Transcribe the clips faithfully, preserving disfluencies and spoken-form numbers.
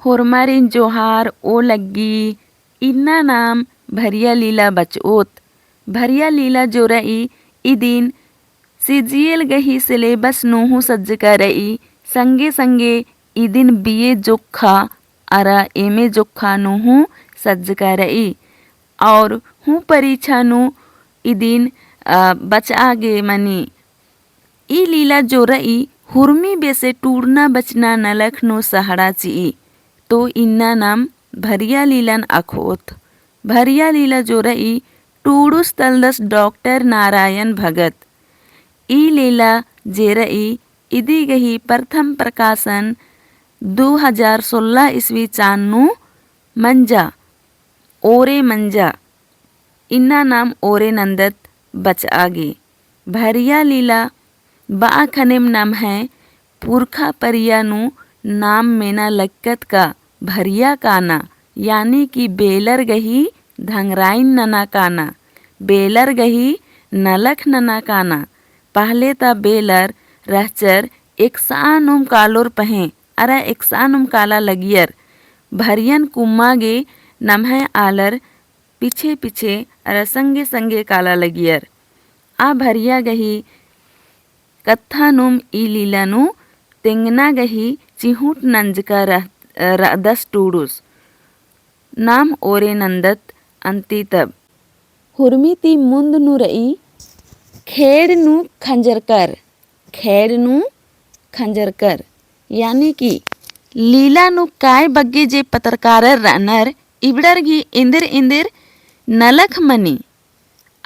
होरमारिन जोहार ओ लग्गी। इन्ना नाम भरिया लीला बचओत। भरिया लीला जो रई इदिन सीजीएल गही syllabus नू हूँ सज्जका रई, संगे संगे इदिन बीए जोक्खा अरा एमए जोक्खा नू हूँ सज्जका रई। और हूँ परीक्षा नू इदिन, अ, बचआ गे मनी। ई लीला जो रई हुरमी बेसे टूड़ना बचना नलख नू सहड़ा चिई, तो इन्ना नाम भरिया लीलन अखोत। भरिया लीला जो रई टूड़ुस तलदस डॉक्टर नारायण भगत। ई लीला जे रई इदी गही प्रथम प्रकाशन दू हजार सोलह ईस्वी चान नू मंजा, ओरे मंजा। इन्ना नाम ओरे नन्दत बचआ गे। भरिया लीला बआ खनेम नम्है पुरखा परिया नू नाम मेना लक्कत का भरिया काना, यानी कि बेलर गही धंगराइन नना काना, बेलर गही नलख नना काना। पहले ता बेलर रहचर एकसानुम कालोर पहें, अरा एकसानुम काला लगियर। भरियन कुम्मा गे नम्है आलर पीछे पीछे अरा संगे संगे काला लगियर। आ भरिया गही कत्था नुम ई लीला नू तेंगना गही चिहुट नंजका रह-, रअदस टूड़ुस। नाम ओरे नंदत अन्ती तब। हुरमी ती मुन्द नू रई खेड़ नू खंजरकर। खेड़ नू खंजरकर, यानी कि लीला नू काय बग्गे जे पत्रकारर रअनर, इबड़र गही इन्दिर इन्दिर नलख मनी।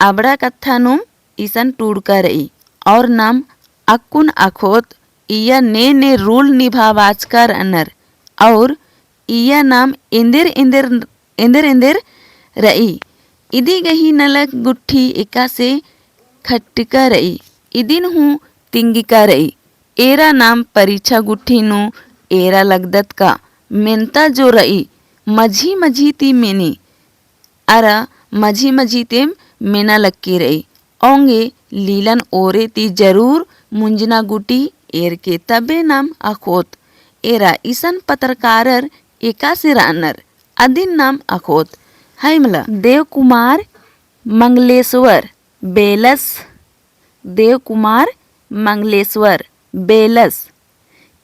अबड़ा कत्था नुम इसन टूड़का रई, और नाम अक्कुन अखोत इया ने ने role निभावाचका रअनर, और इया नाम इन्दिर इन्दिर एन्देर एन्देर रई। इदी गही नलख गुट्ठी एकासे खट्टका रई। इदिन हूँ तिंगिका रई। एरा नाम परीक्षा गुट्ठी नू एरा लगदत का मेन्ता जो रई, मझी मझी ती मेनी। अरा मझी मझी तेम मेना लक्की रई। औंगे लीलन ओरे ती जरूर मुंजना गुट्ठी एरके तबे नाम अखोत। एरा इसन पत्रकारर एकासे रअनर। अदिन नाम अखोत। है मला। देव कुमार मंगलेश्वर बेलस। देव कुमार मंगलेश्वर बेलस।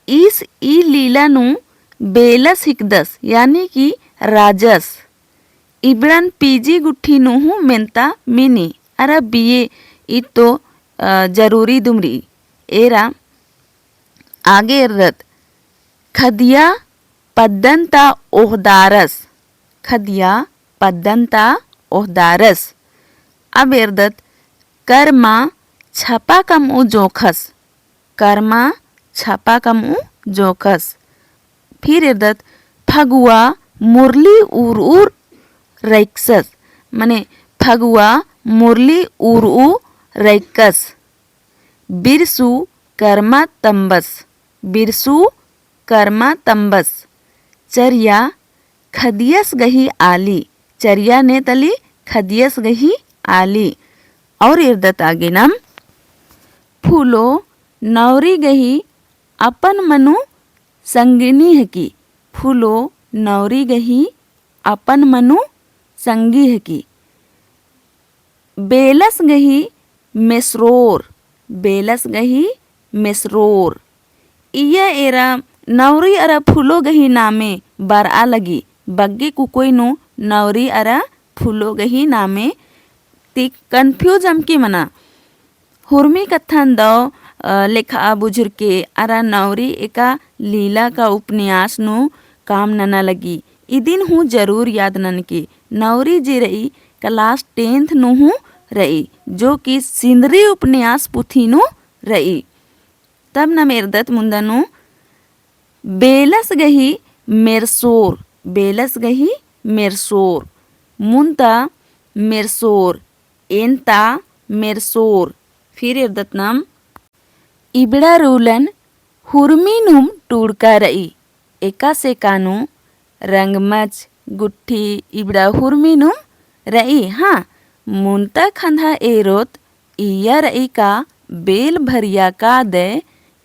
ईस ई लीला नू बेलस हिकदस, यानी कि राजस। इबड़न पीजी गुट्ठी नू हूँ मेन्ता मिनी। अरा बीए ई तो, अ, जरूरी दुमरी। एरा आगे एरदत। खदिया पद्दन ता ओहदारस। खदिया पद्दन ता ओहदारस। अब एरदत, करमा छपा कमउ जोंखस। करमा छपा कमउ जोंखस। फिर एरदत, फगुआ मुरली उरउर रइकसस। मने फगुआ मुरली उरउ रइकस। बिरसू करमा तम्बस। बिरसू करमा तम्बस। चरिया खदियस गही आली। चरिया ने तली खदियस गही आली। और एरदत आगे नाम, फूलो नौरी गही अपन मनु संगिनी हकी। फूलो नौरी गही अपन मनु संगी हकी। बेलस गही मेसरोर, बेलस गही मेसरोर। इया एरा नौरी अरा फूलो गही नामे बरआ लगी, बग्गे कुकोई नू नौरी अरा फूलो गही नामे ती confuse अमके मना। हुरमी कत्थन दव, अ, लेखा बुझुरके अरा नौरी एका लीला का उपन्यास नू काम नना लगी। इदिन हूँ जरूर याद ननके। नौरी जे रई class tenth नू हूँ रई, जो कि सिंदरी उपन्यास पुथी नू रई। तब नाम एरदत मुन्दा नू, बेलस गही मेरसोर, बेलस गही मेरसोर, मुन्ता मेरसोर, एन्ता मेरसोर। फिर एरदत नाम, इबड़ा रूलन हुरमी नुम टूड़का रई। एकासे कानू रंगमच गुट्ठी इबड़ा हुरमी नुम रई। हाँ, मुन्ता खंधा एरोत इया रई का बेल भरिया कादय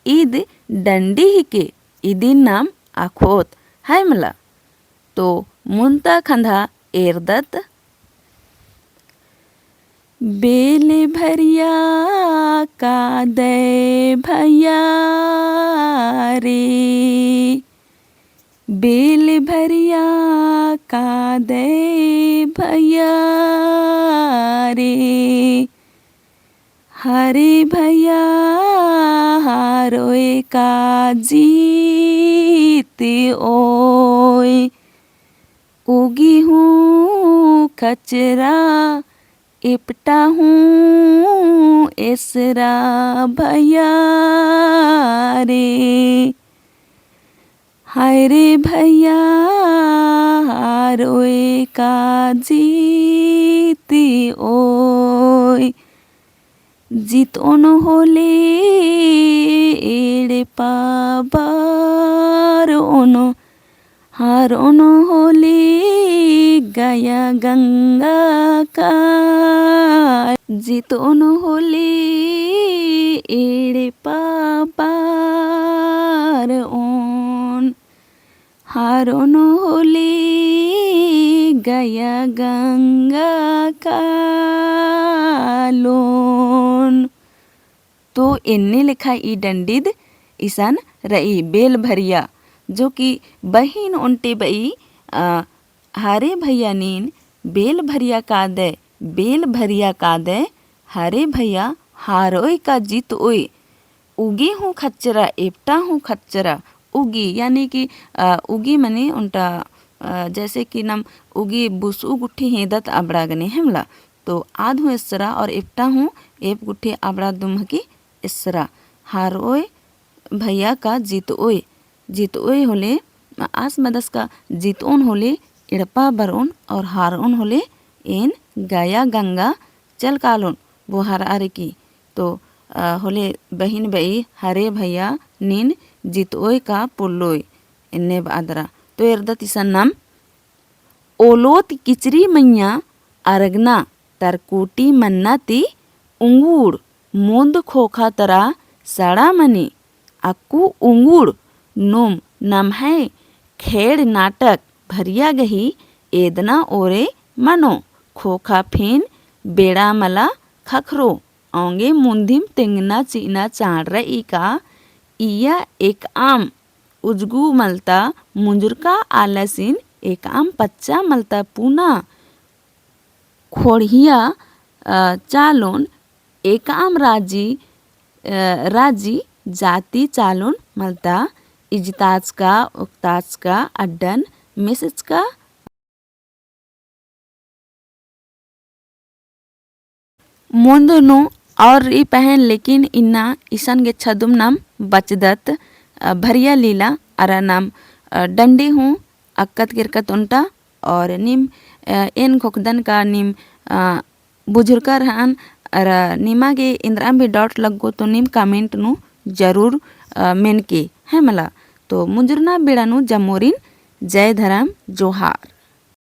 ईद डंडी हिके इदिन नाम अख़ोत। है मला। तो मुन्ता खंधा एरदत। बेल भरिया कादय भैया रे, बेल भरिया कादय भैया रे, हरे भैया हारोय का जीत ओय। उगी हूँ खचरा, एपटा हूँ एसरा भैया रे। हाय रे भैया, हारोय का जीत ओय। जितओन होले एड़पा बरओन, हारओन होले गया गंगा का। जितओन होले एड़पा बरओन, हारओन होले गया गंगा कालोन। तो एन्ने लेखा ई डंडिद इसन रई बेल भरिया, जो कि बहिन ओन्टे बई, अ, हरे भैया नीन बेल भरिया कादय, बेल भरिया कादय, हरे भैया हारओय का जीत ओय। उगी हूँ खच्चरा, एपटा हूँ खच्चरा। उगी यानी कि, अ, उगी मने ओन्टा, अ, जैसे कि नम उगी बुसु गुट्ठी हेदत अबड़ा गने हेमला। तो आद हूँ एसरा और एपटा हूँ एप गुट्ठी अबड़ा दुम्ह की एसरा। हारओय भैया का जीत ओय। जीत ओय होले आस मदस का जीतओन होले एड़पा बरओन और हारओन होले एन गया गंगा चल कालोन वो हर आर की। तो, अ, होले बहिन बई हरे भैया नीन जीत ओय का पोल्लोय एन्ने बअदरा। तो एरदत इसन नम ओलोत किचरी मइय्याँ अरगना तरकुटी मन्ना ती उंगुड़ मोन्द खोखा तरा सड़ा मनी अक्कु उंगुड़ नुम नम्है खेड़ नाटक भरिया गही एदना ओरे मनो खोखा फिन बेड़ा मला खखरो औंगे मुन्धिम तेंगना चि'अना चाड़ र'ई का इया एकअम उजगु मलता मुंजुरका आलासिन एकअम पच्चा मलता पुना खोड़िया, अ, चालोन एकअम राजी, अ, राजी जाति चालोन मलता इजताचका, ओक्ताचका, अड्डन मेसचका। मोन्द नू और र'ई पहें लेकिन इन्ना इसन गे छदुम नम बचदत, अ, भरिया लीला अरा नम, अ, डंडी हूँ अक्कत केरकत ओन्टा और नीम, अ, एन घोखदन का नीम, अ, बुझुरका रहन अरा निमा गे इन्द्रअम भी doubt लग्गो तो नीम comment नू जरूर, अ, मेनके है मला। तो मुंजुरना बेड़ा नू जम्मोरिन जय धरम जोहार।